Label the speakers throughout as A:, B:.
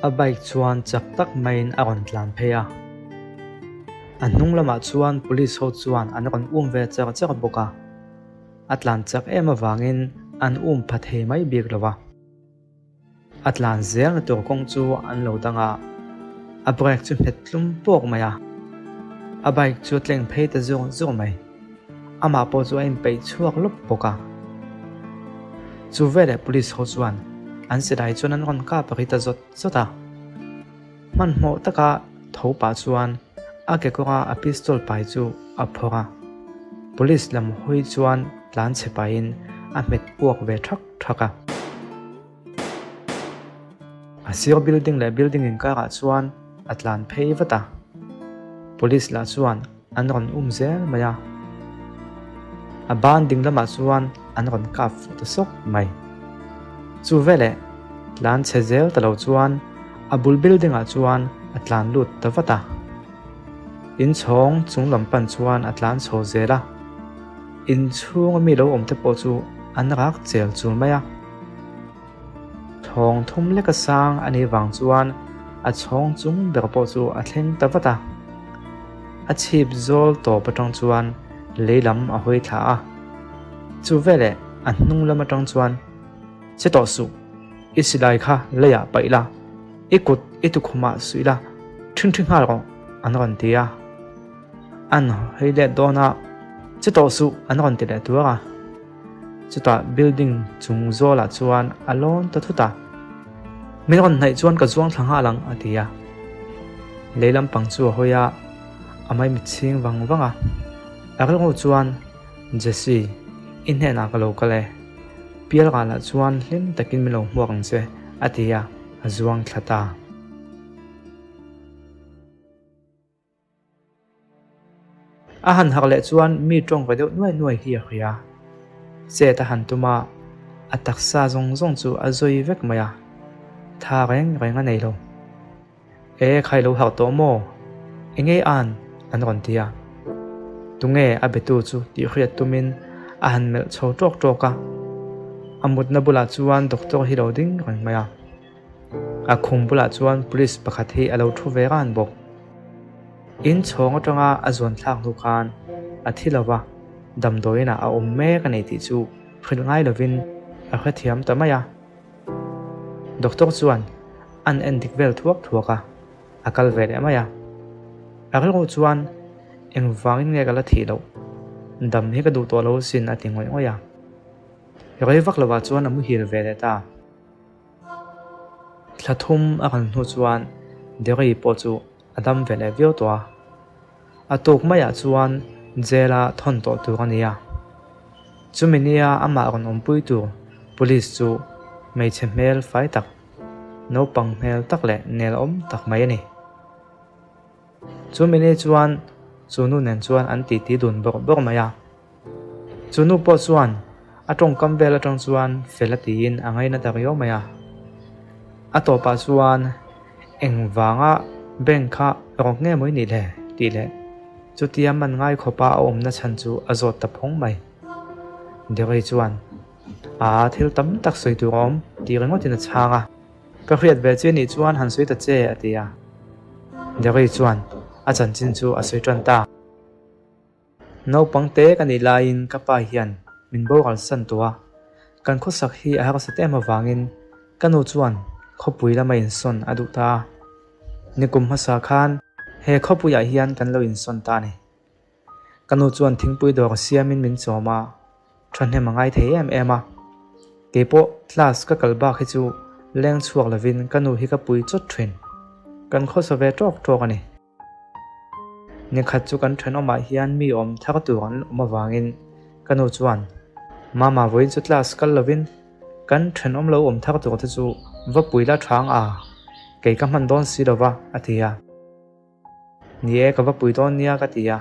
A: A bike chuan chak tak maiin a rawn tlan phei a. A hnung lamah chuan police ho chuan an rawn um ve char char bawk a. A tlan chak em avangin an um pha thei mai bik lo a. A tlan zelna tur kawng chu an lo dang a, a brake chu nghet tlum pawk mai a. A bike chu a tleng phei ta zawk zawk mai. Amah pawh chu a inpeih chhuak lawp bawk a. Chu veleh police ho chuan an silai chuan an rawn kap ri ta zawt zawt a. Hmanhmawh taka tho pah chuan a kekawra a pistol pai chu a phawrh a. Police lam hawi chuan tlan chhe pahin a hmet puak ve thak thak a. A sir building leh building inkarah chuan a tlan phei vat a. Police lah chuan an rawn um zel mai a. A ban ding lamah chuan an rawn kap fuh ta sawk mai. Chu veleh tlan chhe zel ta lo chuan a bul building ah chuan a tlan lut ta vat a. Inchhawng chung lam pan chuan a tlan chho zel a. Inchhunga mi lo awm te pawh chu an rak chel chul mai a. Chhawng thum leka sang a nih vang chuan a chhawng chung ber pawh chu a thleng ta vat a. A chhip zawl tawp atang chuan lei lam a hawi thla a. Chu veleh a hnung lam atang chuan, Che tawh suh, i silai kha leiah paih la, i kut i tukhumah suih la, ṭhingṭhi nghal rawh, an rawn ti a. An hawi let dawn a, Che tawh suh, an rawn ti leh tuar a. Chutah building chung zawlah chuan a lawn ta thut a, Min rawn hnaih chuan ka zuang thla nghal ang, a ti a. Lei lampang chu a hawi a, a maimit chhing vang vang a. A rilru chuan, Jesse, i hnenah ka lo kal e. Pial ralah chuan hlim takin min lo hmuak ang che, a ti a, a zuang thla ta. A han harh leh chuan mi tawng ve deuh nuai nuai hi a hria. Chet a han tum a, a taksa zawng zawng chu a zawi vek mai a, tha reng reng a nei lo. E khai lo harh tawh maw? Engei an? an rawn ti a. Tunge a betu chu tih hriat tumin a han melh chho tawk tawk a. A mutna bulah chuan doctor hi lo ding reng mai a. A khum bulah chuan police pakhat hi a lo thu ve ran bawk. In chhawng atanga a zuan thlak hnu khan a thi lo va, damdawiin ah a awm mek a nei tih chu hrilh ngai lovin a hrethiam ta mai a. Doctor chuan an en dik vel thuak thuak a, a kal ve leh mai a. A rilru chuan engvangin nge ka la thih loh, dam hi ka duh tawh lo asin a ti ngawih ngawih a. Rei vak lovah chuan a muhil ve leh ta. Thla thum a kal hnu chuan Derry pawh chu a dam ve leh viau tawh a. A tuk maiah chuan jail a thawn tawh tur a ni a. Chumi nia amah rawn awmpui tur police chu hmeichhe hmel fai tak, naupang hmel tak leh nelawm tak mai a ni. Chumi ni chuan chu nu nen chuan an titi dun bawrh bawrh mai a. Chu nu pawh chuan a tawngkam vel atang chuan fel a tiin a ngaina ta riau mai a. A tawpah chuan engvanga bank kha rawk nge mawi nih le tih leh chutia man ngai khawpa a awmna chhan chu a zawt ta phawng mai. Derry chuan Aa thil tam tak sawi tur a awm tih ringawtin a chhang a. Ka hriat ve che nih chuan han sawi ta che a ti a. Derry chuan a chanchin chu a sawi tan ta. Naupang te ka nih laiin ka pa hian min boral san tawh a, kan khawsak hi a harsat em avangin ka nu chuan khawpui lama insawn a duh ta a. Nikum hmasa khan he khawpuiah hian kan lo insawn ta a ni. Ka nu chuan thingpui dawr siamin min chawm a, thahnem a ngai thei em em a. Keipawh class ka kal bak hi chu leng chhuak lovin ka nu hi ka pui chawt thin. Kan khawsa ve tawk tawk a ni. Nikhat chu kan thenawmah hian mi awm thar tur an awm avangin ka nu chuan, Mama vawiin chu class kal lovin kan thenawm lo awm thar tur te chu va pui la thang a, kei ka hman dawn si lova a ti a. Ni e, ka va pui dawn nia ka ti a.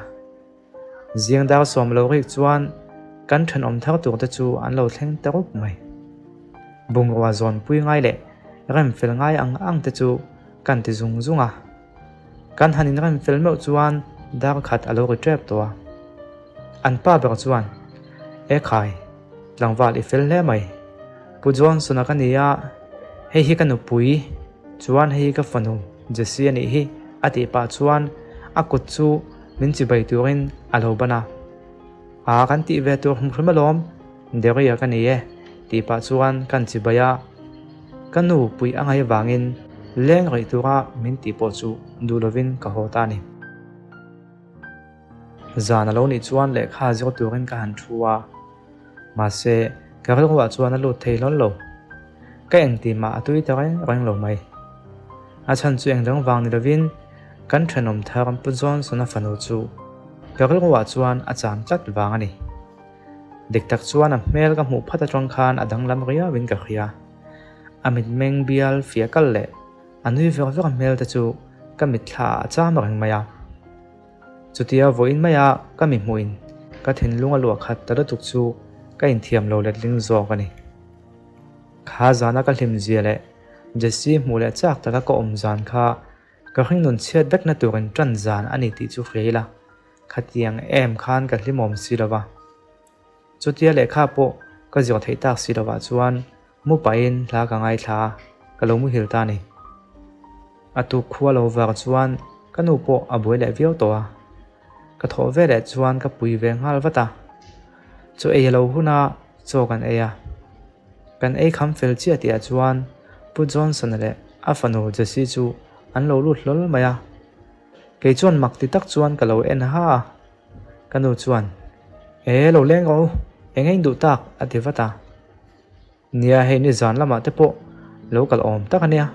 A: Zing dar sawm lo rik chuan kan thenawm thar tur te chu an lo thleng ta rup mai. Bungrua zawn pui ngai leh rem fel ngai ang ang te chu kan ti zung zung a. Kan han inrem fel meuh chuan dar khat a lo ri tep tawh a. An pa ber chuan, E khai, tlangval i fel hle mai. Pu Johnson-a ka ni a, hei hi ka nupui. Chuan hei ka fanu Jessie a nih hi a tih pah chuan a kut chu min chibai turin a lo ban a. Aa kan tih ve tur hrim hrim alawm, Deria ka ni e tih pah chuan kan chibai a. Ka nu puih a ngaih vangin leng rih tura min tih pawh chu duh lovin ka haw ta a ni. Zan a lo nih chuan lehkha zir turin ka han thu a, mahse ka rilruah chuan a lut thei hlawl lo. Ka engti mah a tui ta reng reng lo mai. A chhan chu engdang vang ni lovin kan thenawm thar Pu Johnson-a fanu chu ka rilruah chuan a cham tlat vang a ni. Dik tak chuan a hmel ka hmuh phat atang khan a danglam riauin ka hria. A mitmeng bial fiah kal leh A nui vek vek a hmel te chu ka mitthla ah a cham reng mai a. Chutia vawiin maia ka mi hmuhin ka thinlung a luah khat ta lutuk chu ka inthiam lo letling zawk a ni. Kha zana ka hlim zia leh Jessie hmuh leh chak taka ka awm zan kha ka hringnun chhiat vekna turin tan zan a ni tih chu hria ila, khatiang em khan ka hlimawm si lova. Chutia lehkha pawh ka zir theih tak si lovah chuan mu pahin hla ka ngaithla a, ka lo muhil ta a ni. A tuk khua lo var chuan ka nu pawh a buai leh viau tawh a, ka thawh ve leh chuan ka pui ve nghal vat a. Chaw ei a lo hun a, chaw kan ei a. Kan ei kham fel chiah tihah chuan Pu Johnson-a leh a fanu Jessie chu an lo lut hlawl mai a. Kei chuan mak ti tak chuan ka lo en ha a. Ka nu chuan, E, lo leng rawh u, eng a induh tak? a ti vat a. Nia, hei nizan lamah te pawh lo kal awm tak a nia,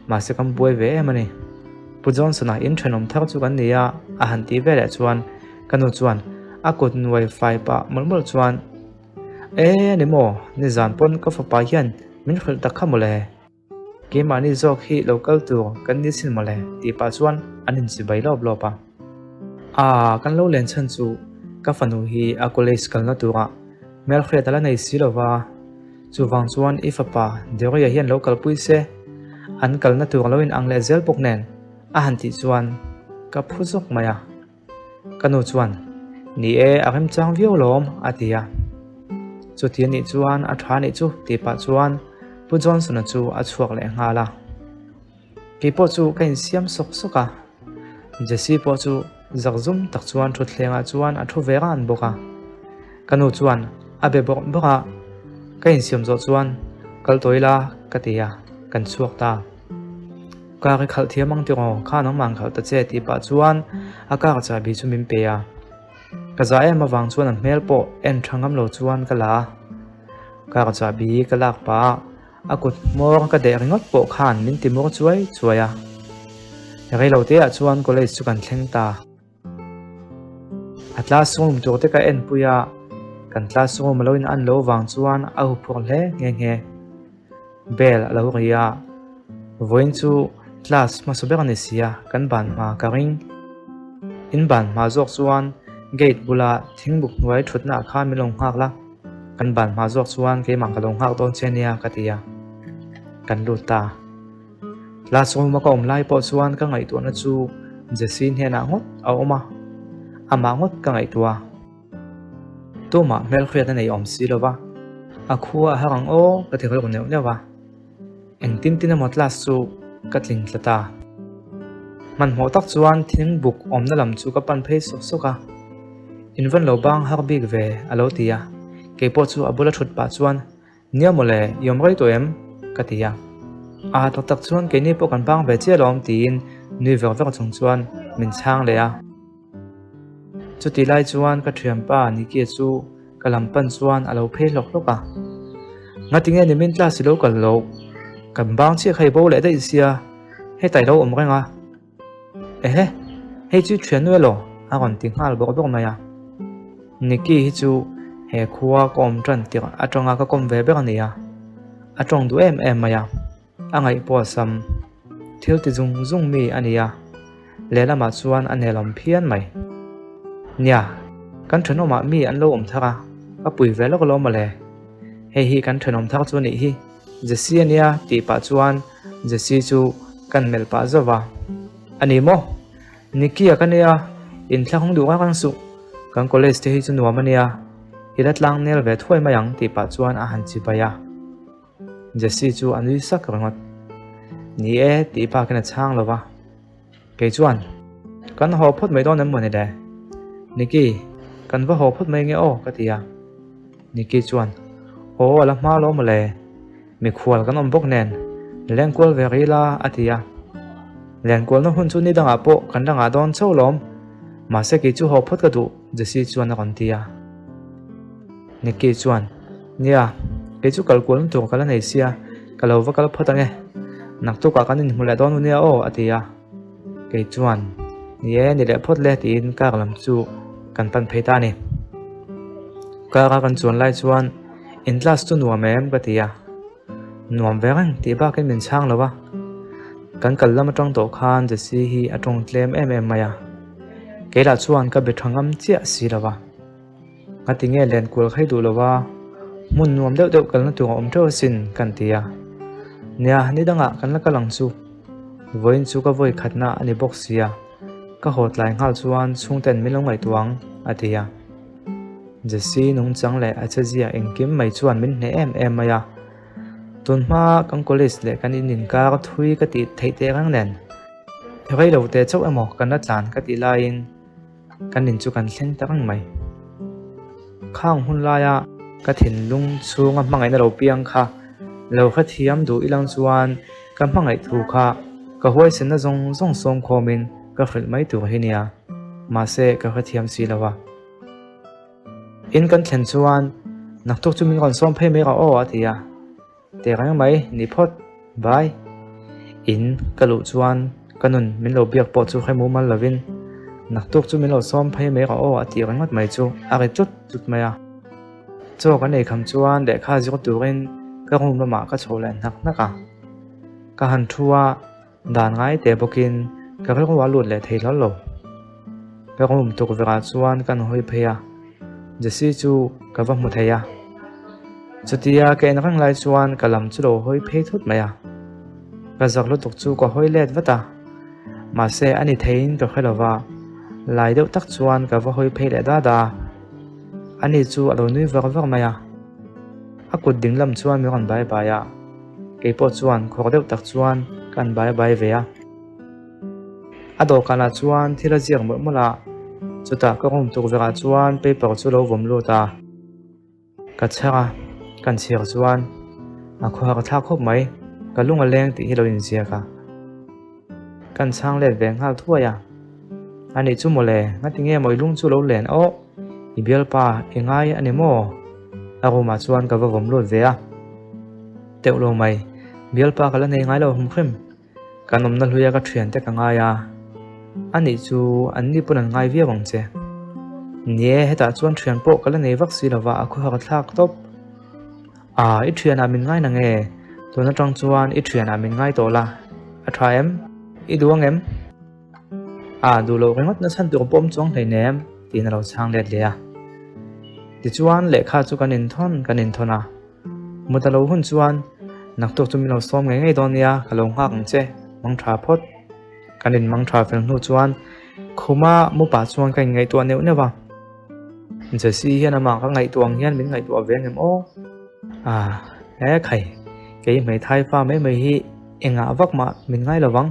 A: mahse kan buai ve em a ni. Pu Johnson-a in thenawm thar chu kan ni a, a han tih veleh chuan ka nu chuan a kut nuai fai pah mawlh mawlh chuan, E, a ni maw, nizan pawn ka fapa hian min hrilh tak kha mawle. Keimahni zawk hi lo kal tur kan ni sin mawle tih pah chuan an inchibai lawp lawp a. Aa, kan lo len chhan chu ka fanu hi a college kalna turah hmelhriat a la nei si lova, chuvang chuan i fapa Deria hian lo kalpui se, an kalna tur lo inang leh zel bawk nen a han tih chuan ka phu zawk mai a. Ka nu chuan, Ni e, a remchang viau lawm, a ti a. Chuti a nih chuan a tha nih chu tih pah chuan Pu Johnson-a chu a chhuak leh nghal a. Kei pawh chu ka insiam sawk sawk a. Jessie pawh chu zakzum tak chuan thutthlengah chuan a thu ve ran bawk a. Ka nu chuan a be bawrh bawrh a, ka insiam zawh chuan kal tawh ila ka ti a, kan chhuak ta. Car i khalh thiam ang tiraw, kha nangmah an khalh ta che tih pah chuan a car chahbi chu min pe a. Ka za em avang chuan a hmel pawh en tha ngam lo chuan ka la a. Car chahbi ka lak pah a, a kut hmawr ka deh ringawt pawh khan min ti mur chuai chuai a. Reilo te ah chuan college chu kan thleng ta. A classroom tur te ka en pui a, kan classroom a lo in an lo vang chuan a huphurh hle nghe nghe. Bell a lo ri a, vawiin chu class hmasa ber a ni si a, kan ban hma ka ring. In ban hma zawk chuan gate bula thingbuk hnuai thutna ah khan min lo nghak la, kan ban hma zawk chuan keimah ka lo nghak dawn che nia ka ti a, kan lut ta. Classroom a ka awm lai pawh chuan ka ngaihtuahna chu Jessie hnenah ngawt a awm a, amah ngawt ka ngaihtuah a. Tumah hmelhriat a nei awm si lo va, a khua a har ang aw ka ti rilru neuh neuh a. Engtin tin emaw class chu ka tling tlat a. Hmanhmawh tak chuan thingbuk awmna lam chu ka pan phei sawk sawk a. In van lo bang har bik ve a lo ti a, keipawh chu a bula thut pah chuan Nia mawle, i awm rei tawh em? ka ti a. A tak tak chuan keini pawh kan bang ve chiah alawm tiin nui vek vek chung chuan min chhang leh a. Chutih lai chuan ka thianpa Nikia chu ka lam pan chuan a lo phei hlawk hlawk a. Ngatinge nimin class i lo kal loh? Kan bang chiah kha i bo leh daih sia, hetah i lo awm reng a. Ehe, hei chu thiannu elaw? a rawn ti nghal bawk bawk mai a. Nikki hi chu he khua ka awm tan tirh atanga ka kawm ve ber a ni a, a tawng duh em em mai a, a ngaih pawh a sam. Thil ti zung zung mi a ni a, lehlamah chuan a nelawm phian mai. Nia, kan thenawmah mi an lo awm thar a, ka pui ve lawk alawm mawle. Hei hi kan thenawm thar chu a nih hi, Jessie a nia tih pah chuan Jessie chu kan melh pah zauh va, A ni maw? Nicky-a ka nia, inthlahawng duh rang rang suh, kan college te hi chu nuam a nia, i la tlang nel ve thuai mai ang tih pah chuan a han chibai a. Jessie chu a nui sak ringawt. Ni e tih bakin a chhang lo va. Kei chuan, Kan haw phawt mai dawn em maw ni le? Nikki, kan va haw phawt mai nge aw ka ti a. Nikki chuan, Aw a la hma lo maw le? Mikhual kan awm bawk nen, lenkual ve rih la a ti a. Lenkualna hun chu ni dangah pawh kan la ngah dawn chauh lawm. Mahse kei chu haw phawt ka duh, Jessie chuan a rawn ti a. Nikki chuan, Nia, kei chu kal kualna tur ka la nei sia, ka lo va kal phawt ang e. Naktukah kan inhmu leh dawn u nia aw, a ti a. Kei chuan, Ni e, ni leh phawt le tiin car lam chu kan pan phei ta a ni. Car a kan chuan lai chuan, In class chu nuam em? ka ti a. Nuam ve reng tih bakin min chhang lo a. Kan kal lam atang tawh khan Jessie hi a tawng tlem em em mai a. Kei lah chuan ka be tha ngam chiah si lo va. Ngati nge len kual khai duh lo va, hmun nuam deuh deuh kalna tur a awm teuh asin kan ti a. Nia, ni dangah kan la kal ang chu. Vawiin chu ka vawi khatna a ni bawk sia, ka haw tlai nghal chuan chhungten min lo ngaihtuah ang, a ti a. Jessie nungchang leh a chezia engkim mai chuan min hneh em em mai a. Tun hma kan college leh kan in inkar thui ka tih theih teh reng nen, rei lo teh chauh emaw kan la tlan ka tih laiin kan in chu kan thleng ta reng mai. Khang hun laia ka thinlung chhunga hmangaihna lo piang kha lo hrethiam duh ilang chuan ka hmangaih thu kha ka huaisenna zawng zawng sawm khawmin ka hrilh mai tur hi nia, mahse ka hrethiam si lo a. In kan thlen chuan naktuk chu min rawn sawm phei mai rawh aw a ti a, teh reng mai ni phawt, bye. In ka luh chuan ka nun min lo biak pawh chu hre mumal lovin naktuk chu min lo sawm phei mai rawh aw a tih ringawt mai chu a ri tlut tlut mai a. Chaw kan ei kham chuan lehkha zir turin ka room lamah ka chho leh hnak hnak a, ka han thu a. Dan ngai teh bawkin ka rilru a lut leh thei hlawl lo. Ka room tukverh ah chuan ka hawi phei a, Jessie chu ka va hmu thei a. Chutia ka en reng lai chuan ka lam chu lo hawi phei thut mai a. Ka zak lutuk chu ka hawi let vat a, mahse a ni theiin ka hre lo va, lai deuh tak chuan ka va hawi phei leh dat a. Ani chu a lo nui var var mai a, a kut ding lam chuan min rawn bai bai a. Kei pawh chuan khawk deuh tak chuan ka han bai bai ve a. A dawhkanah chuan thil a ziak mawlh mawlh a, chutah ka room tukverhah chuan paper chu lo vawm lut a. Ka chher a, kan chhiar chuan a khawhar thlak khawp mai, ka lung a leng tih hi lo inziak a. Kan chhang let ve nghal thuai a. Anih chu mawle, ngati nge maw i lung chu lo len awh? I bialpa i ngai a ni maw? A room ah chuan ka va vawm lut ve a. Teuh lo mai, bialpa ka la nei ngai lo hum hrim. Kan awmna hluia ka thiante ka ngai a. Anih chu an ni pawn an ngai viau ang che. Ni e, hetah chuan thian pawh ka la nei vak si lova a khawhar thlak tawp. Ah, i thianah min ngai na nge? Tun atang chuan i thianah min ngai tawh la, a tha em? I duh ang em? Ah, duh loh ringawt na chhan tur pawm chuang hleinem, tiin a lo chhang let leh a. Tichuan lehkha chu kan inthawn kan inthawn a, mut a lo hun chuan naktuk chu min lo sawm ngei ngei dawn nia, ka lo nghak ang che, mang tha phawt. Kan inmang tha fel hnu chuan khuma mu pah chuan ka inngaihtuah neuh neuh a. Jessie hian amah ka ngaihtuah ang hian min ngaihtuah ve ngem aw. Ah, he khai, kei hmeithai fa mai mai hi engah vak mah min ngai lovang,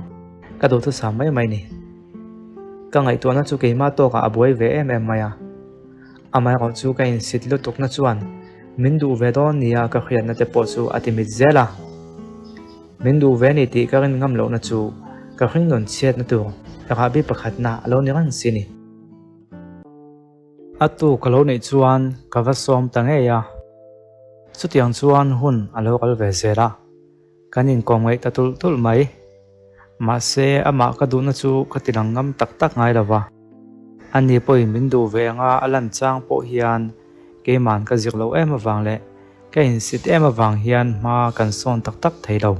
A: ka duhthusam mai mai ni. Ka ngaihtuahna chu keimah tawkah a buai ve em em mai a. Amaherawh chu ka insit lutukna chuan min duh ve dawn nia ka hriatna te pawh chu a ti mit zel a. Min duh ve ni tih ka rin ngam lohna chu ka hringnun chhiatna tur rahbi pakhatna a lo ni reng si ni. A tu ka lo neih chuan ka va sawm ta ngei a, chutiang chuan hun a lo kal ve zel a, kan inkawm ngaih ta tulh tulh mai. Mahse, amah ka duhna chu ka ti lang ngam tak tak ngai lo va, ani pawhin min duh ve anga a lan chang pawh hian keiman ka zir loh em avang leh ka insit em avang hian hma kan sawn tak tak thei lo.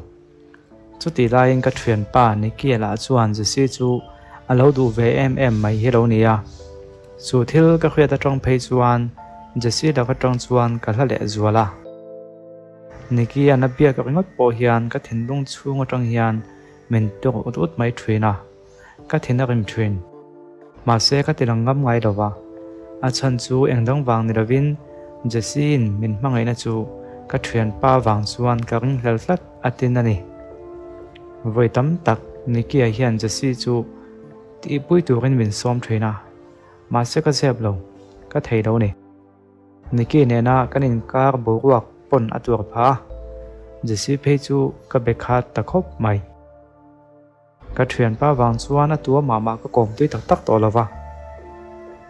A: Chutih laiin ka thianpa Nicky lah chuan Jessie chu a lo duh ve em em mai hi lo ni a. Chu thil ka hriat atang phei chuan Jessie lak atang chuan ka hla leh zual a. Nicky an a biak ringawt pawh hian ka thinlung chhung atang hian min tur ut ut mai thin a. Ka thin a rim thin. Mahse ka ti lang ngam ngai lo va. A chhan chu eng dang vang ni lovin Jessie-in min hmangaihna chu ka thianpa vang chuan ka ringhlel tlat a tin a ni. Vawi tam tak Nicky-a hian Jessie chu tihpui turin min sawm thin a, mahse ka zep lo, ka thei lo ni. Nicky nena kan inkar boruak pawn a tuar phah a, Jessie phei chu ka be khat ta khawp mai. Ka thianpa vang chuan a tua mah mah ka kawm tui tak tak tawh lo va.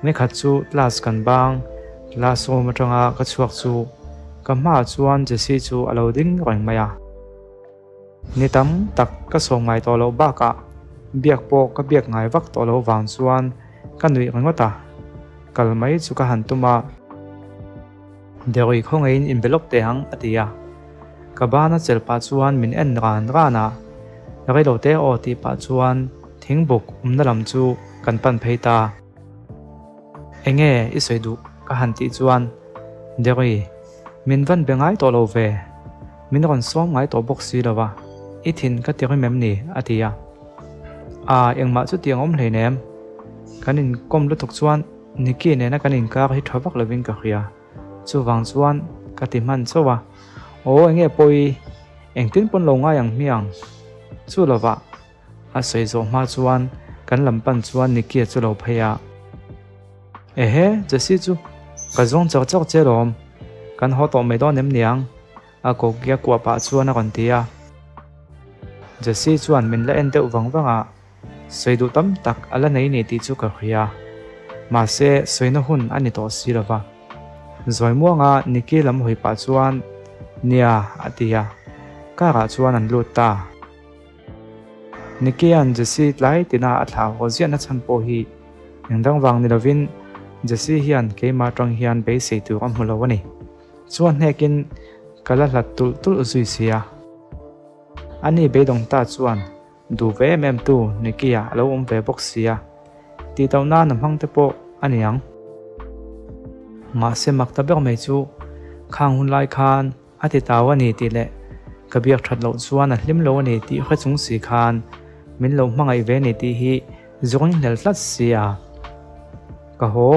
A: Nikhat chu class kan bang, classroom atanga ka chhuak chu ka hmaah chuan Jessie chu a lo ding reng mai a. Ni tam tak ka sawm ngai tawh loh bakah biak pawh ka biak ngai vak tawh loh vang chuan ka nuih ringawt a, kal mai chu ka han tum a. Derui khawngaihin inbe lawk teh ang a ti a. Ka bana chelh pah chuan min en ran ran a, reilo te aw tih pah chuan thingbuk awmna lam chu kan pan phei ta. Enge i sawi duh ka han tih chuan Derui min van be ngai tawh lo ve, min rawn sawm ngai tawh bawk si lo va, i thin ka ti rim em ni? a ti a. Aa engmah chutiang awm hleinem, kan inkawm lutuk chuan Nicky nena kan inkar hi tha vak lovin ka hria. Chuvang chuan ka ti hman chauh a, Aw enge pawi, engtin pawn lo ngai ang hmiang? Chu lovah a sawi zawh hma chuan kan lam pan chuan Nicky-a chu lo phei a. Ehe, Jessie chu ka zawng char char che lawm, kan haw tawh mai dawn em niang? A kawkia kuah pah chuan a rawn ti a. Jessie chuan min la en deuh vang vang a. Sawi duh tam tak a la nei ni tih chu ka hria. Mahse, sawina hun a ni tawh si lo va. Zawi muanga Nicky lam hawi pah chuan, Nia, a ti a. Car ah chuan an lut ta. Nicky-a'n Jessie tlai tina a thlah haw ziahna chhan pawh hi eng dang vang ni lovin Jessie hian keimah atang hian beisei tur a hmu lo a ni. Chuan hnekin ka la hlat tulh tulh zui si a. Ani beidawng ta chuan Duh ve em em tu Nicky-a a lo awm ve bawk sia, tih tauh nan a hmang te pawh a ni ang. Mahse mak ta ber mai chu khang hun lai khan a ti tau a ni tih leh ka biak that loh chuan a hlim lo a ni tih hre chung si khan min lo hmangaih ve ni tih hi zawng hlel tlat sia. Ka haw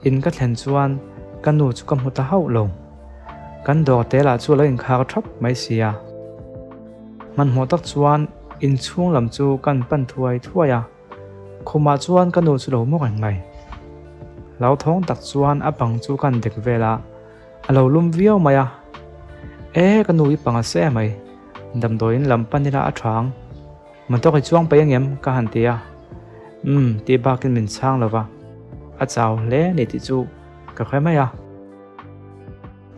A: in ka thlen chuan ka nu chu ka hmu ta hauh lo. Kan dawr te lah chu a lo inkhar thap mai sia. Hmanhmawh tak chuan inchhung lam chu kan pan thuai thuai a, khumah chuan ka nu chu lo mu reng mai. Hlauthawng tak chuan a pang chu kan dek vel a, a lo lum viau mai a. E, ka nu i pang a se mai, damdawiin lam pan ila a tha ang. Motor i chuang paih angem? ka han ti a. Umm, tih bakin min chhang lo va, a chau hle a ni tih chu ka hre mai a.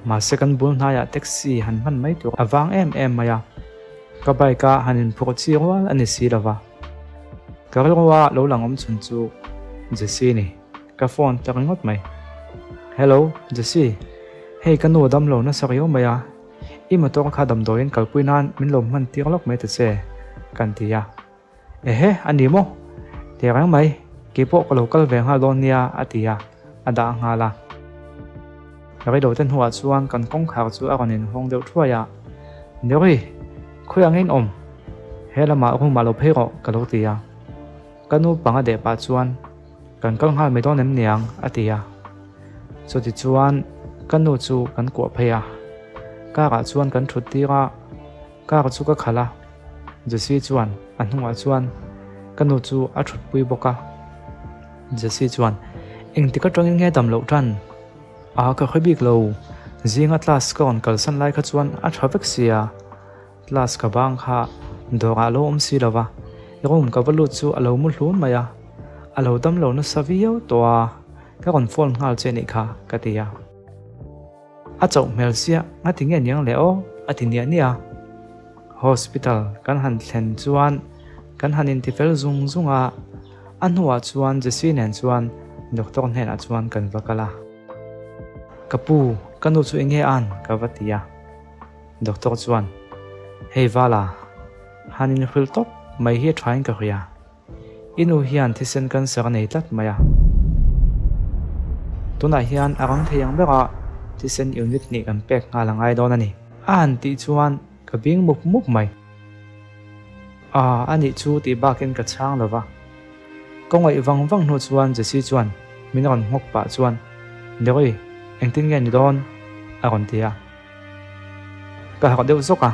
A: Mahse kan bul hnaiah taxi han hman mai tur a vang em em mai a, ka bike a han inphurh chi rual a ni si lo va. Ka rilrua lo lang awm chhun chu Jessie ni, ka phone ta ringawt mai. Hello, Jessie, hei ka nu a damlo nasa riau mai a, I motor kha damdawiin kalpui nan min lo hman tir lawk mai ta che, kan ti a. Ehe, a ni maw? Ti reng mai, keipawh ka lo kal ve nghal dawn nia, a ti a, a dah nghal a. Reilote hnuah chuan kan kawngkhar chu a rawn inhawng deuh thuai a, Neri, khawi angin awm? He lamah room ah lo phei rawh, ka lo ti a. Ka nu panga deh pah chuan, Kan kal nghal mai dawn em niang? a ti a. Chuti chuan ka nu chu kan kuah phei a, car ah chuan kan thut tir a, car chu ka khalh a, Jessie chuan a hnungah chuan ka nu chu a thut pui bawk a. Jessie chuan, Engtik atangin nge dam loh tan? A ka hre bik lo, zinga class ka rawn kalsan lai kha chuan a tha vek sia. Class ka bang kha dawrah a lo awm si lo va, room ka va lut chu a lo mu hlun mai a, a lo dam lo nasa viau tawh a, ka rawn phone nghal che nih kha ka ti a. A chauh hmel sia nga ti nge niang le aw a ti niah niah a. Hospital kan han thlen chuan kan han inti fel zung zung a, a hnuah chuan Jessie nen chuan doctor hnenah chuan kan va kal a. Ka pu, ka nu chu enge an? ka va ti a. Doctor chuan, Hei Vala, han inhrilh tawp mai hi a thain ka hria. I nu hian thisen cancer a nei tlat mai a. Tunah hian a rang thei ang bera thisen unit hnih kan pek nghal a ngai dawn a ni. A han tih chuan ka bing mup mup mai. A, a nih chu tih bakin ka chhang lo va. Ka ngaih vang vang hnu chuan Jessie chuan min rawn nghawk pah chuan, Derry, engtin nge ni dawn? a rawn ti a. Ka harh deuh zawk a.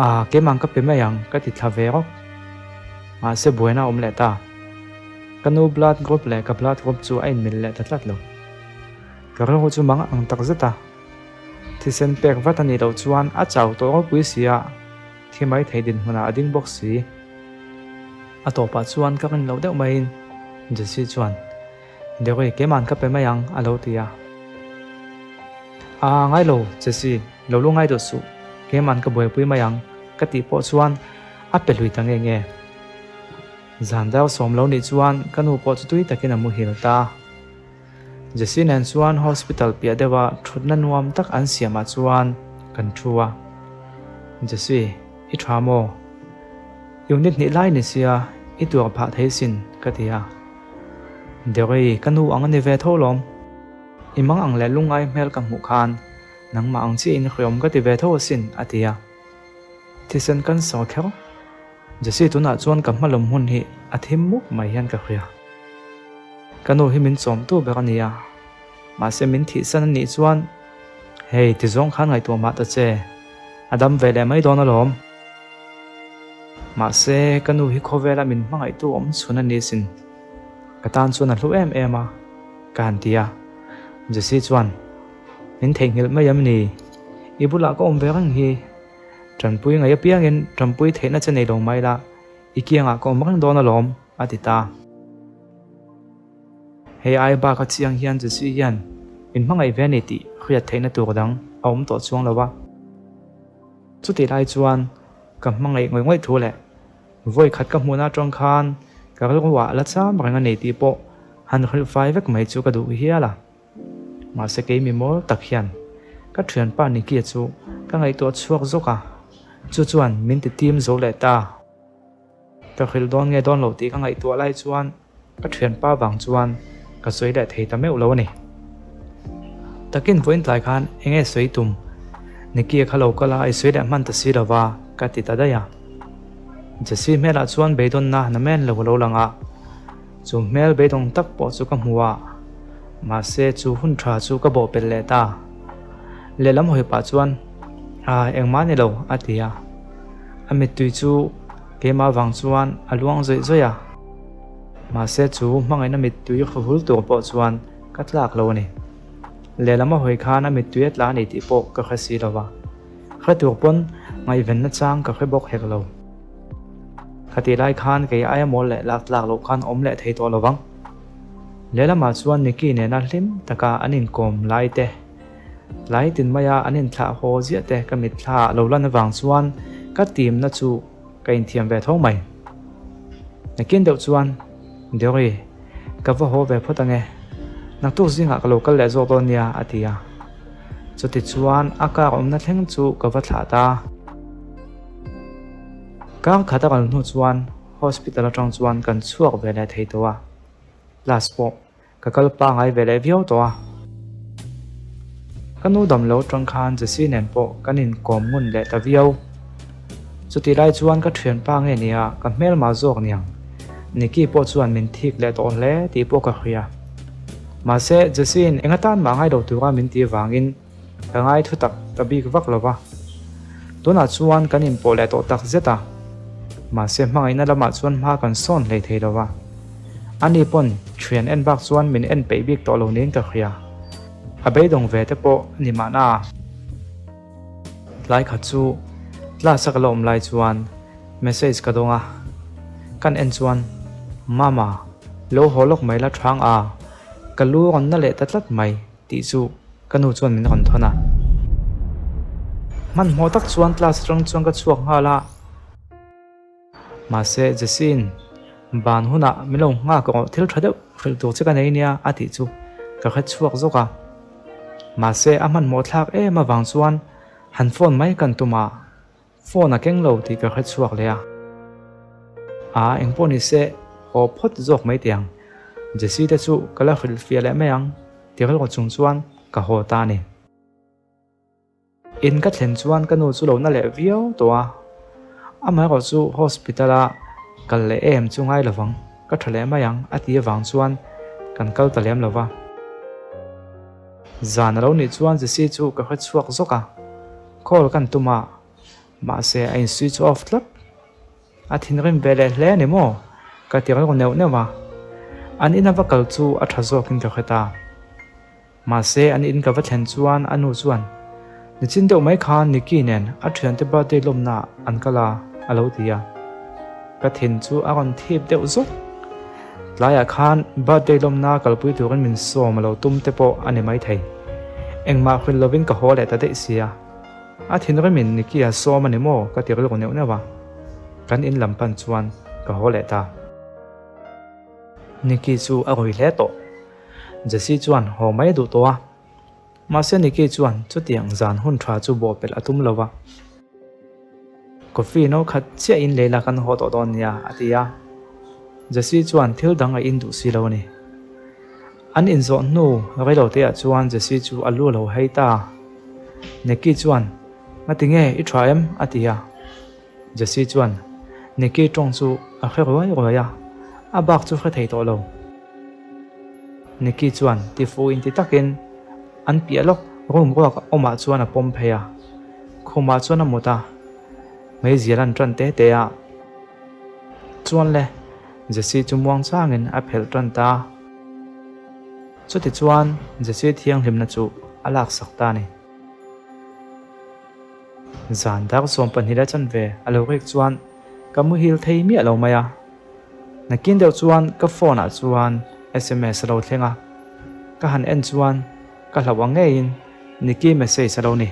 A: Aa, keimah ka pe mai ang ka ti thla ve rawk. Mahse buaina a awm leh ta. Ka nu blood group leh ka blood group chu a inmil leh ta tlat lo. Ka rilru chu mang ang tak zet a. Thisen pek vat a nih loh chuan a chau tawh ropui si a, thi mai thei dinhmunah a ding bawk si. A tawpah chuan ka rin loh deuh maiin Jessie chuan, Deuhi, keima'n ka pe mai ang, a lo ti a. Aa, ngai lo, Jessie, lo lu ngai duh suh, keima'n ka buaipui mai ang, ka tih pawh chuan a pe hlui ta nge nge. Zan deuh sawm lo nih chuan ka nu pawh chu tui takin a muhil ta. Jessie nen chuan hospital piah deuha thutna nuam tak an siamah chuan kan thu a. Jessie, i tha maw? Unit hnih lai ni sia, i tuar phah thei sin, ka ti a. Derry, ka nu ang a ni ve tho lawm. I mang ang leh lungngai hmel ka hmuh khan nangmah ang chiahin hriawm ka ti ve tho asin, a ti a. Thisen cancer kher Jessie tunah chuan ka hmalawm hun hi a thim mup mai hian ka hria. Ka nu hi min chawmtu ber a ni a, mahse min thihsan a nih chuan hei ti zawng khan ngaihtuah mah ta che, a dam ve leh mai dawn alawm. Mahse ka nu hi khawvela min hmangaihtu awm chhun a ni sin, ka tan chuan a hlu em em a, ka han ti a. Jessie chuan min theihnghilh mai em ni? I bulah ka awm ve reng hi. Tanpui ngaih apiangin tanpui theihna che nei lo mai la, i kiangah ka awm reng dawn alawm, a ti ta. Hei ai bak a chiang hian Jessie hian min hmangaih ve a ni tih hriat theihna tur dang a awm tawh chuang lo a. Chutih lai chuan ka hmangaih ngawih ngawih thu leh vawi khat ka hmuhna atang khan ka rilruah la cham reng a ni tih pawh han hrilh fai vek mai chu ka duh hial a. Mahse kei mi mawl tak hian ka thianpa Nicky-a chu ka ngaihtuah chhuak zawk a, chu chuan min ti tim zo leh ta. Ka hrilh dawn nge dawn lo tih ka ngaihtuah lai chuan ka thianpa vang chuan ka sawi leh thei ta meuh lo a ni. Takin vawiin tlai khan eng nge sawi tum? Nicky-a kha lo kal a, i sawi leh hman ta si lo va, ka ti ta daih a. Jessie hmelah chuan beidawnna namen lo a lo lang a. Chu hmel beidawng tak pawh chu ka hmu a, mahse chu hun tha chu ka bawhpelh leh ta. Lehlam hawi pah chuan, Ah, engmah ni lo, a ti a. A mittui chu keimah vang chuan a luang zawih zawih a. Mahse chu hmangaihna mittui hruhul tur pawh chuan ka tlak lo a ni. Lehlam a hawi khan a mittui a tla a ni tih pawh ka hre si lo va. Hre tur pawn ngaihvenna chang ka hre bawk hek lo. Khatih lai khan kei aia mawl leh lak tlak loh khan awm leh thei tawh lo vang. Lehlamah chuan Nicky nena hlim taka an inkawm lai te, tlai tin maia an inthlah haw ziah te ka mitthla ah lo lan avang chuan ka timna chu ka inthiam ve tho mai. Nakin deuh chuan, Deori, ka va haw ve phawt ange, naktuk zingah ka lo kal leh zawk dawn nia, a ti a. Chutichuan a car awmna thleng chu ka va thlah ta. Kar khat a kal hnu chuan hospital atang chuan kan chhuak ve leh thei tawh a, class pawh ka kal pangai ve leh viau tawh a. Ka nu dam lo atang khan Jessie nen pawh kan inkawm ngun leh ta viau. Chutih lai chuan ka thianpa nge nia ka hmelmah zawk niang, Nicky pawh chuan min thik leh tawh hle tih pawh ka hria. Mahse Jessie in eng atan mah ngai lo tura min tih vangin Ka ngai thu tak ta bik vak lo va, tunah chuan kan inpawh leh tawh tak zet a, mahse hmangaihna lamah chuan hma kan sawn hlei thei lo va, ani pawn thian en bak chuan min en peih bik tawh lo niin ka hria, a beidawng ve te pawh a ni mahna. Tlai khat chu class a ka la awm lai chuan message ka dawng a, kan en chuan Mama, lo haw lawk mai la thang a, ka lu rawn na leh ta tlat mai tih chu Ka nu chuan min rawn thawn a. Hmanhmawh tak chuan class atang chuan ka chhuak nghal a. Mahse Jessie-in ban hunah min lo nghak rawh thil tha deuh hrilh tur che ka nei nia a tih chu ka hre chhuak zawk a. Mahse a hmanhmawh thlak em avang chuan han phone mai kan tum a. Phone a keng lo tih ka hre chhuak leh a. Aa engpawh ni se haw phawt zawk mai teh ang. Jessie te chu ka la hrilh fiah leh mai ang ti rilru chung chuan ka haw ta a ni. In ka thlen chuan ka nu chu lo na leh viau tawh a. Amaherawh chu hospital a kal leh em chu ngai lovang, ka tha leh mai ang a ti avang chuan kan kal ta lem lo va. Zan a lo nih chuan Jessie chu ka hre chhuak zawk a. Call kan tum a. Mahse a in switch off tlat. A thinrim ve leh hle a ni maw? Ka ti rilru neuh neuh a. An ina va kal chu a tha zawkin ka hre ta. Mahse an in ka va thlen chuan a nu chuan, Nichin deuh mai khan Nicky nen a thiante birthday lawmna an kal a, a lo ti a. Ka thin chu a rawn thip deuh zawk. Tlaiah khan birthday lawmna kalpui turin min sawm a lo tum te pawh a ni maithei. Engmah hrilh lovin ka haw leh ta daih sia. A thinrimin Nicky a sawm a ni maw ka ti rilru neuh neuh a. Kan in lam pan chuan ka haw leh ta. Nicky chu a rui hle tawh. Jessie chuan haw mai a duh tawh a. Mahse Nicky chuan chutiang zan hun tha chu bawhpelh a tum lo va. Coffee no khat chiah in lei la kan haw tawh dawn nia a ti a. Jessie chuan thil dang a in duh si lo a ni. An inzawh hnu reilo te ah chuan Jessie chu a lu a lo hei ta. Nicky chuan, Ngati nge i tha em? a ti a. Jessie chuan Nicky tawng chu a hre ruai ruai a, a bak chu hre thei tawh lo. Nicky chuan tifu inti takin an piah lawk room ruak awmah chuan a pawm phei a, khumah chuan a mut a, meizial an tan te te a. Chuan le, Jessie chu muang changin a phelh tan ta. Chutichuan Jessie thianghlimna chu a laksak ta a ni. Zan dar 12 la chanve a lo rek chuan ka muhil thei miah lo mai a. Nakin deuh chuan ka phone ah chuan sms a lo thleng a, ka han en chuan ka hlauh ang ngeiin Nikki message a lo ni.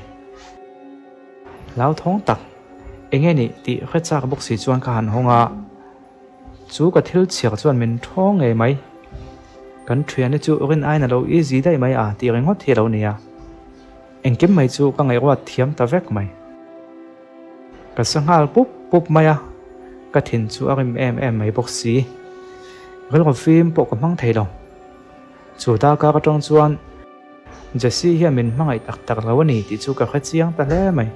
A: Hlauthawng tak enge nih tih hre chak bawk si chuan ka han hawng a. Chu ka thil chhiar chuan min thawng ngei mai. Kan thiani chu rin aiin a lo easy daih mai a tih ringawt hi a lo ni a. Engkim mai chu ka ngaihruat thiam ta vek mai. Ka sa nghal pup pup mai a, ka thin chu a rim em em mai bawk si. Rilru fim pawh ka hmang thei lo. Chu darkar atang chuan Jessie hian min hmangaih tak tak lo a ni tih chu ka hre chiang ta hle mai.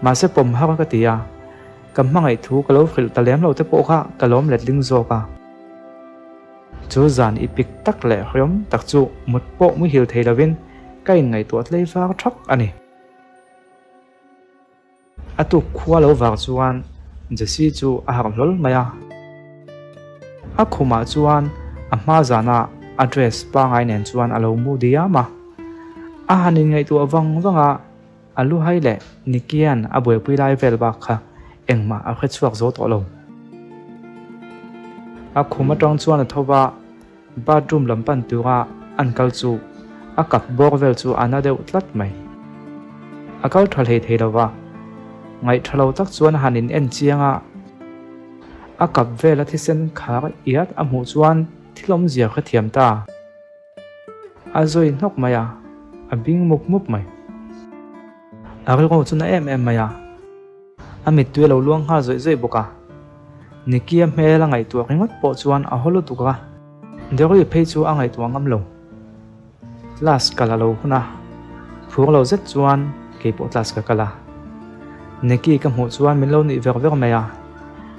A: Mahse pawm har ka ti a. Ka hmangaih thu ka lo hrilh ta lem lo te pawh kha ka lawm letling zawk a. Chu zan i pik tak leh hriawm tak chu mut pawh muhil thei lovin ka inngaihtuah tlei var thak a ni. A tuk khua lo vang chuan Jessie chu a harh hlawl mai a. A khumah chuan a hma zana a dress pangai nen chuan a lo mu diam a. A han inngaihtuah vang vang a. A luhai leh Nikian a buaipui lai vel bak kha engmah a hre chhuak zo tawh lo. A khum atang chuan a tho va, bathroom lam pan tura an kal chu a kap bawr vel chu a na deuh tlat mai. A kal tha hlei thei lo va, ngaih tha lo tak chuan a han in en chiang a, a kap vela thisen khar iat a hmuh chuan thil awmzia hrethiam ta. A zawi hnawk mai a, a bing mup mup mai. A rilru chu na em em mai a, a mittui a lo luang nghal zawih zawih bawk a. Nicky-a hmel a ngaihtuah ringawt pawh chuan a haw lutuk a, Derry phei chu a ngaihtuah ngam lo. Class kal a lo hun a, phur lo zet chuan kei pawh class ka kal a. Nicky ka hmuh chuan min lo nuih ver ver mai a,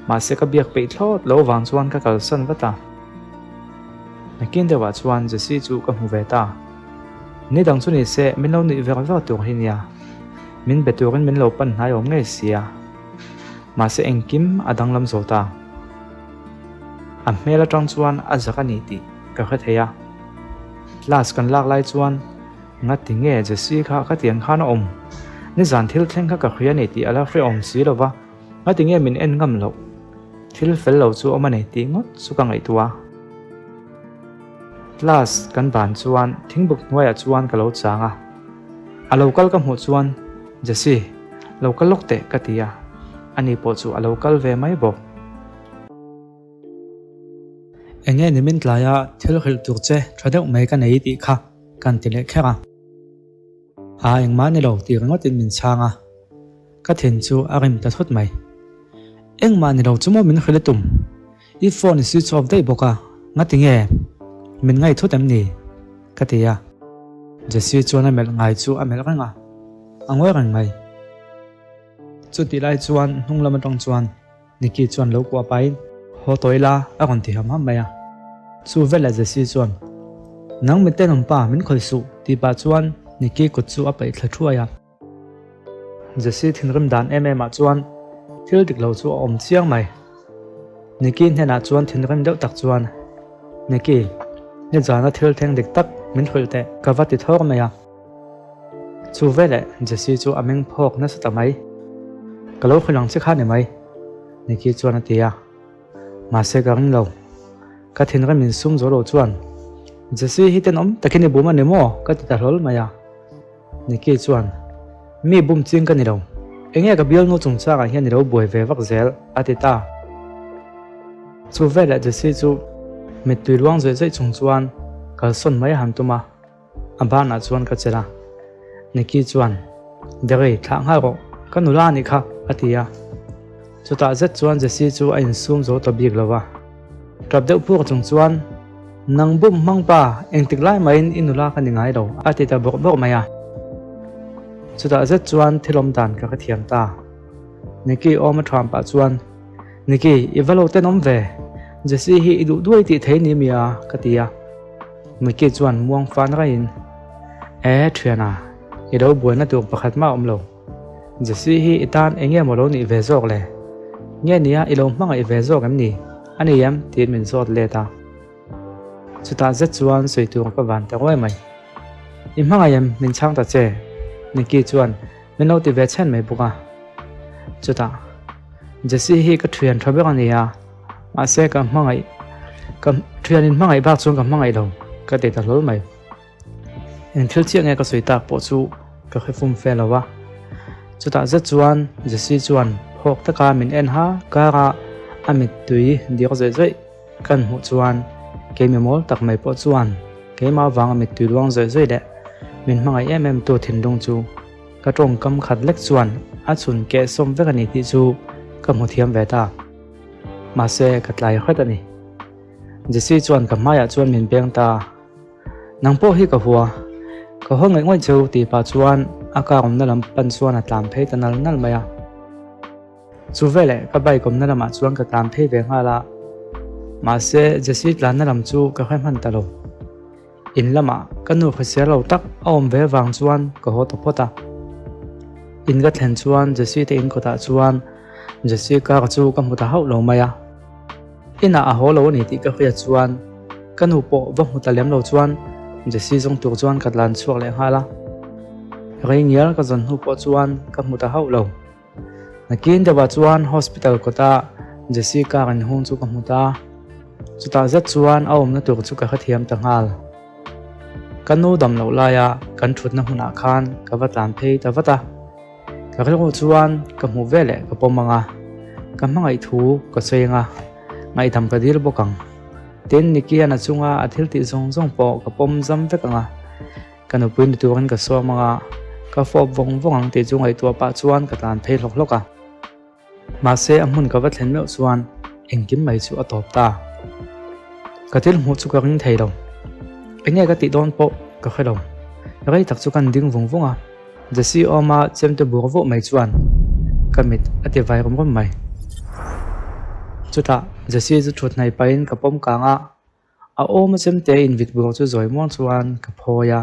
A: mahse ka biak peih thlawt lo vang chuan ka kalsan vat a. Nakin deuhah chuan Jessie chu ka hmu ve ta. Ni dang chu ni se min lo nuih ver ver tur hi nia. Min be turin min lo pan hnai awm ngei sia. Mahse engkim a danglam zo ta. A hmel atang chuan a zak a ni tih ka hre thei a. Class kan lak lai chuan ngati nge Jessie kha khatiang khan a awm? Nizan thil thleng kha ka hria ni tih a la hrehawm si lo va. Ngati nge min en ngam loh? Thil fel lo chu awm a nei tih ngawt chu ka ngaihtuah a. Class kan ban chuan thingbuk hnuaiah chuan ka lo chang a. A lo kal ka hmuh chuan, Jessie, lo kal lawk teh ka ti a. Ani pawh chu a lo kal ve mai bawk. Eng nge nimin tlaia thil hrilh tur che tha deuh mai ka nei tih kha kan ti leh kher a. A engmah ni lo tih ringawtin min chhang a, ka thin chu a rim ta thut mai. Engmah ni lo chu maw min hrilh i tum? I phone i switch off daih bawk a, ngati nge? Min ngaih thut em ni? Ka ti a. Jessie chuan a melh ngai chu a melh reng a, a ngawi reng mai. Chutih lai chuan hnung lam atang chuan Nicky chuan lo kuah pahin, Haw tawh ila, a rawn ti ham ham mai a. Chu veleh Jessie chuan, Nang mi tenawm pa, min khawih suh, tih pah chuan Nicky kut chu a paih thla thuai a. Jessie thinrim dan em em ah chuan thil dik lo chu a awm chiang mai. Nikki hnenah chuan thinrim deuh tak chuan, Nikki, nizana thil thleng dik tak min hrilh teh ka va ti thawr mai a. Chu veleh Jessie chu a meng phawk nasa ta mai. Ka lo hrilh ang che kha ni mai, Nikki chuan a ti a. Mahse ka ring lo. Ka thinrim insum zo lo chuan, Jessie hi tenawm takin i bum a ni maw? ka ti ta hlawl mai a. Nikki chuan, Mi bum ching ka ni lo. Enge ka bialnu chungchangah hian i lo buai ve vak zel, a ti ta. Chu veleh Jessie chu mittui luang zawih zawih chung chuan kalsawn mai a han tum a, a banah chuan ka chelh a. Nikki chuan, Derry, thlah nghal rawh, ka nula a nih kha, a ti a. Chutah zet chuan Jessie chu a insum zo ta bik lo va. Tap deuh puk chung chuan, Nang bum hmang pa, engtik lai mahin i nula ka ni ngai lo, a ti ta bawrh bawrh mai a. Chutah zet chuan thil awm dan ka hrethiam ta. Nikki awm a ṭham pah chuan, Nikki, i va lo tenawm ve? Jessie hi i duh duai tih thei ni mi a? ka ti a. Nikki chuan muang fan raiin, E, ṭhiana, i lo buaina tur pakhat mah a awm lo. Jessie hi i tan eng nge maw lo nih ve zawk le? Nge nia i lo hmangaih ve zawk em ni? A ni em? tiin min zawt let a. Chutah zet chuan sawi tur ka van ta ruai mai. I hmangaih em? Min chhang ta che. Nikki chuan min lo ti ve chhen mai bawk a. Chutah, Jessie hi ka thian tha ber a ni a, mahse ka hmangaih, ka thianin hmangaih bak chuan ka hmangaih lo, ka ti ta hlawl mai. Eng thil chiah nge ka sawi tak pawh chu ka hre fum fe lo a. Chutah zet chuan Jessie chuan phawk taka min en ha kara a mittui dir zawih zawih kan hmuh chuan keimi mawl tak mai pawh chuan keimah vanga mittui luang zawih zawih leh min hmangaih em em tu thinlung chu ka tawngkam khat lek chuan a chhun keh sawm vek a ni tih chu ka hmu thiam ve ta. Mahse ka tlai hret a ni. Jessie chuan ka hmaiah chuan min beng ta. Nang pawh hi ka hua, ka haw ngaih ngawih cheu tih pah chuan a car awmna lam pan chuan a tlan phei ta nal nal mai a. Chu veleh ka bike awmna lamah chuan ka tlan phei ve nghal a, mahse Jessie tlanna lam chu ka hre hman ta lo. In lamah ka nu hrisel lo tak a awm ve vang chuan ka haw ta phawt a. In ka thlen chuan Jessie te in kawtah chuan Jessie car chu ka hmu ta hauh lo mai a. Inah a haw lo a ni tih ka hriat chuan ka nu pawh va hmu ta lem lo chuan Jessie zawng tur chuan ka tlan chhuak leh nghal a. Rei ngial ka zawn hnu pawh chuan ka hmu ta hauh lo. Nakin deuhah chuan hospital kawta Jessie car inhung chu ka hmu ta. Chutah zet chuan a awmna tur chu ka hrethiam ta nghal. Ka nu dam loh laia kan thutna hmunah khan ka va tlan phei ta vat a. Ka rilru chuan ka hmuh veleh ka pawm ang a, ka hmangaih thu ka sawi ang a, ngaihdam ka dil bawk ang. Tin, Nikian a chunga a thil tih zawng zawng pawh ka pawm zam vek ang a, ka nupui ni turin ka sawm ang a, ka fawp vawng vawng ang tih chu ngaihtuah pah chuan ka tlan phei hlawk hlawk a. Mahse, a hmun ka va thlen meuh chuan engkim mai chu a tawp ta. Ka thil hmuh chu ka ring thei lo. Enge ka tih dawn pawh ka hre lo. Rei tak chu kan ding vung vung a. Jessie awma chemte bur vuah mai chuan ka mit a ti vai rum rum mai. Chutah Jessie chu thut hnaih pahin ka pawm kang a, a awma chemte invit bur chu zawi muang chuan ka phawi a,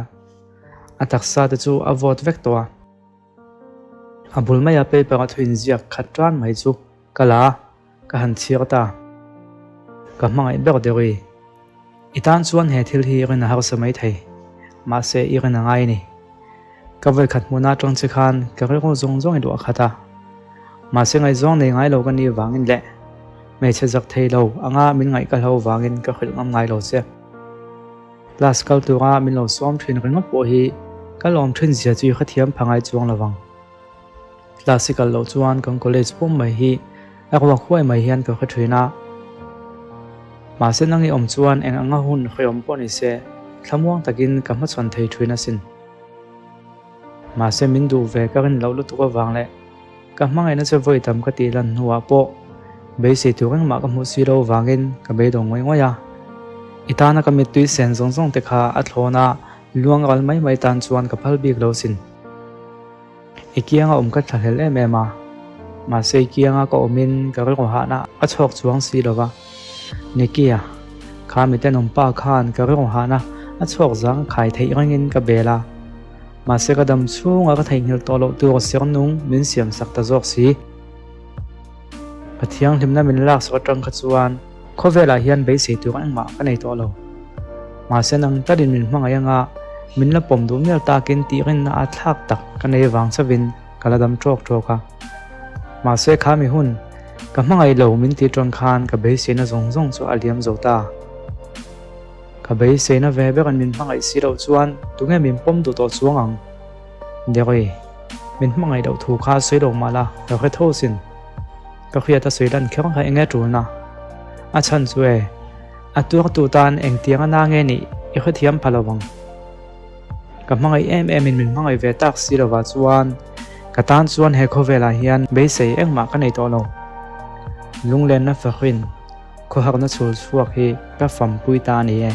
A: a taksa te chu a vawt vek tawh a. A bul maia paper a thu inziak khat tan mai chu ka la a, ka han chhiar ta. Ka hmangaih ber deuh i. I tan chuan he thil hi rin a harsa mai thei, mahse i rin a ngai a ni. Ka vawikhat hmuhna atang che khan ka rilru zawng zawng i luah khat a, mahse ngaihzawng nei ngai lo ka nih vangin leh hmeichhe zak thei lo anga min ngaih ka hlo vangin ka hrilh ngam ngai lo che. Class kal tura min lo sawm thin ringawt pawh hi ka lawm thin zia chu i hrethiam pha ngai chuang lo vang. Class i kal loh chuan kan college pum mai hi a ruak huai mai hian ka hre thin a. Mahse nang i awm chuan eng anga hun hrehawm pawh ni se thlamuang takin ka hmachhawn thei thin asin. Mahse min duh ve ka rin loh lutuk avang leh ka hmangaihna che vawi tam ka tih lan hnuah pawh beisei tur engmah ka hmuh si lo vangin ka beidawng ngawih ngawih a. I tana ka mittui sen zawng zawng te kha a thlawn a luang ral mai mai tan chuan ka phal bik lo sin. I kianga awm ka thlahlel em em a, mahse i kianga ka awmin ka rilru hahna a chhuak chuang si lo va. Nikia, kha mitenawm pa khan ka rilru hahna a chhuak zang khai theih rengin ka bel a. Mahse ka dam chhunga ka theihnghilh tawh loh tur ser nung min siam sak ta zawk si. Ka thianghlimna min laksak atang kha chuan khawvelah hian beisei tur engmah ka nei tawh lo. Mahse nang talin min hmangaih anga min la pawm duh mial takin tih rinna a thlak tak ka nei vang chauhin ka la dam tawk tawk a. Mahse kha mi hun ka hmangaih lo min tih tawn khan ka beiseina zawng zawng chu a liam zo ta. Ka beiseina ve berin min hmangaih si loh chuan tunge min pawm duh tawh chuang ang? Derry, min hmangaih loh thu kha sawi lo mah la, ka hre tho sin. Ka hriat a sawi lan kher kha enge tulna? A chhan chu e, a tuartu tan engtiang a na nge nih i hrethiam pha lo ang. Ka hmangaih em em in min hmangaih ve tak si lovah chuan ka tan chuan he khawvelah hian beisei engmah ka nei tawh lo. Lunglenna fahrin. Khawhakna chhul chhuak hi ka fampui ta a ni e.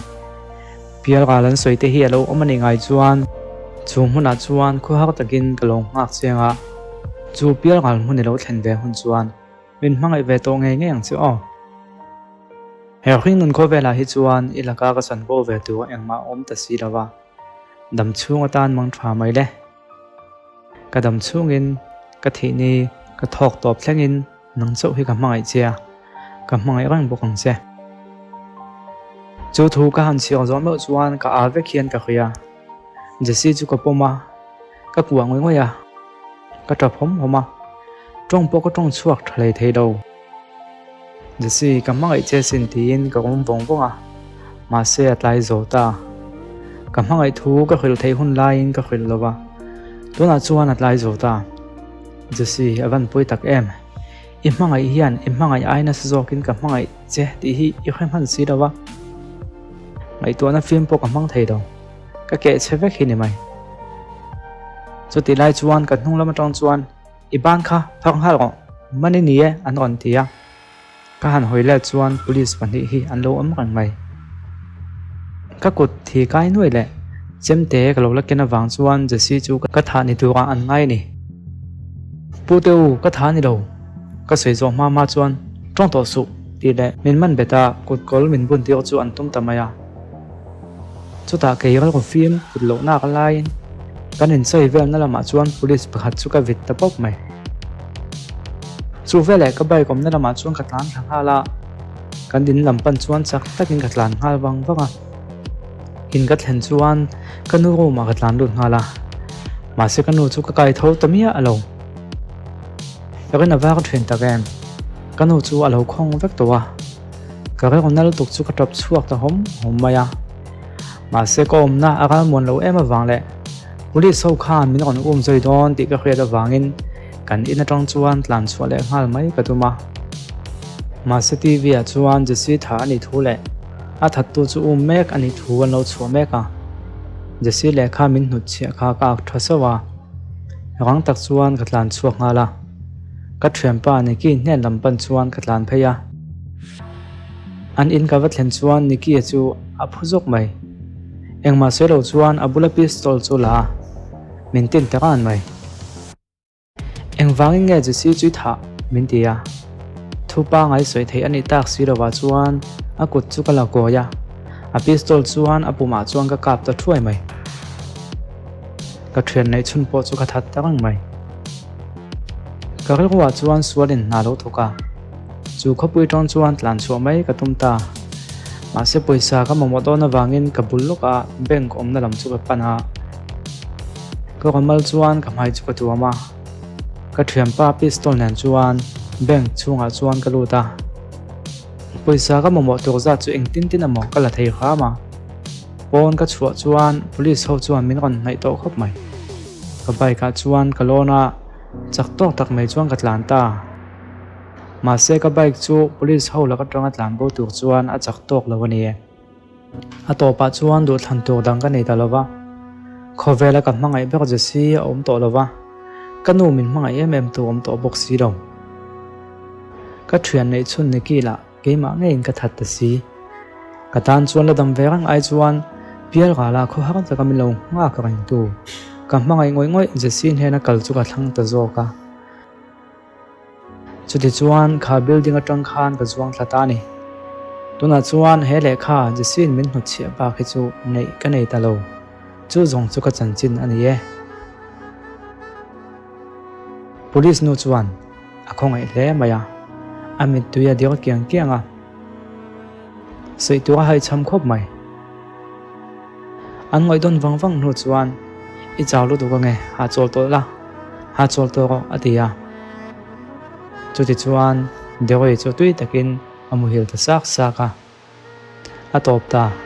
A: Pialral an sawi te hi a lo awm a nih ngai chuan chu hmunah chuan khawhak takin ka lo nghak chiang a, chu pialral hmun i lo thlen ve hun chuan min hmangaih ve tawh ngei ngei ang che aw. He hringnun khawvelah hi chuan i laka ka chanvo ve tur engmah a awm ta si lo va, dam chhung atan mang tha mai le. Ka dam chhungin ka thih ni ka thawk tawp thlengin Nang chauh hi ka hmangaih che a, ka hmangaih reng bawk ang che. Chu thu ka han chhiar zawh meuh chuan ka â vek hian ka hria. Jessie chu ka pawm a, ka kuah ngawih ngawih a, ka ṭap hawm hawm a, ṭawng pawh ka ṭawng chhuak ṭha hlei thei lo. Jessie, ka hmangaih che sin tiin ka awm vawng vawng a, mahse a tlai zo ta. Ka hmangaih thu ka hrilh theih hun laiin ka hrilh lo va, tunah chuan a tlai zo ta. Jessie, a van pawi tak em? I hmangaih hian i hmangaih ai nasa zawkin ka hmangaih che tih hi i hre hman si lo va. Ngaihtuahna fim pawh ka hmang thei lo. Ka keh chhe vek hi ni mai. Chutih lai chuan ka hnung lam atang chuan i ban kha phar nghal rawh, man i ni e an rawn ti a. Ka han hawi let chuan police pahnih hi an lo awm reng mai. Ka kut thi kai nuai leh chemte ka lo la ken avang chuan Jessie chu ka thah ni turah an ngai a ni. Pu te u, ka thah a ni lo. Ka sawi zawh hma hma chuan tawng tawh suh tih leh min man bet a, kut kawl min bun tir chu an tum ta mai a. Chutah kei rilru fim kut loh nak laiin kan insawi velna lamah chuan police pakhat chu ka vit ta pawp mai. Chu veleh ka bike awmna lamah chuan ka tlan thla nghal a, kan in lam pan chuan chak takin ka tlan nghal vang vang a. In ka thlen chuan ka nu room ah ka tlan lut nghal a, mahse ka nu chu ka kai tho ta miah lo. Ka rin a var thin tak em, ka nu chu a lo khawng vek tawh a. Ka rilru na lutuk chu ka tap chhuak ta hawm hawm mai a. Mahse ka awmna a ralmuan lo em avang leh Police ho khan min rawn um zui dawn tih ka hriat avangin kan in atang chuan tlan chhuah leh nghal mai ka tum a. Mahse TV ah chuan Jessie tha a nih thu leh a thattu chu um mek a nih thu an lo chhuah mek a. Jessie lehkha min hnutchhiah kha ka ak tha sauh a. Rang tak chuan ka tlan chhuak nghal a. Ka thianpa Nicky hnen lam pan chuan ka tlan phei a. An in ka va thlen chuan Nicky-a chu a phu zawk mai. Engmah sawi lo chuan a bula pistol chu la a, min tin ta ran mai. Engvangin nge Jessie chu i thah? min ti a. Thu pangai sawi theih a nih tak si lovah chuan a kut chu ka la kawi a, a pistol chuan a pumah chuan ka kap ta thuai mai. Ka thian neih chhun pawh chu ka that ta reng mai. Ka rilruah chuan sualin hna lo thawk a, chu khawpui tawng chuan tlan chhuah mai ka tum ta. Mahse pawisa ka mamawh dawn avangin ka bul lawk a, bank awmna lam chu ka pan a. Ka ramal chuan ka hmai chu ka tuam a, ka thianpa pistol nen chuan bank chhungah chuan ka lut a. Pawisa ka mamawh tur zat chu engtin tin emaw ka la thei hram a. Pawn ka chhuah chuan police ho chuan min rawn hnaih tawh khawp mai. Ka bike ah chuan ka lawn a, chak tawk tak mai chuan ka tlan ta. Mahse ka bike chu police ho lak atanga tlan bo tur chuan a chak tawk lo a ni. A tawpah chuan duhthlan tur dang ka nei ta lo va, khawvela ka hmangaih ber Jessie a awm tawh lo va, ka nu min hmangaih em em tu awm tawh bawk si lo. Ka thian neih chhun Nicky lah Keimah ngeiin ka that ta si. Ka tan chuan la dam ve reng ai chuan pial rala khaw har taka min lo nghak reng tu ka hmangaih ngawih ngawih Jessie hnena kal chu ka thlang ta zawk a. Chutichuan kha building atang khan ka zuang thla ta a ni. Tunah chuan he lehkha Jessie-in min hnutchhiah bak hi chu neih ka nei ta lo. Chu zawng chu ka chanchin a ni e. Police nu chuan a khawngaih hle mai a, a mittui a dir kiang kiang a. Sawi tur a haihchham khawp mai. An ngawih dawn vang vang hnu chuan, I chau lutuk ange, hahchawl tawh la, hahchawl tawh rawh a ti a. Chutichuan Dewi chu tui takin a muhil ta sak sak a. A tawp ta.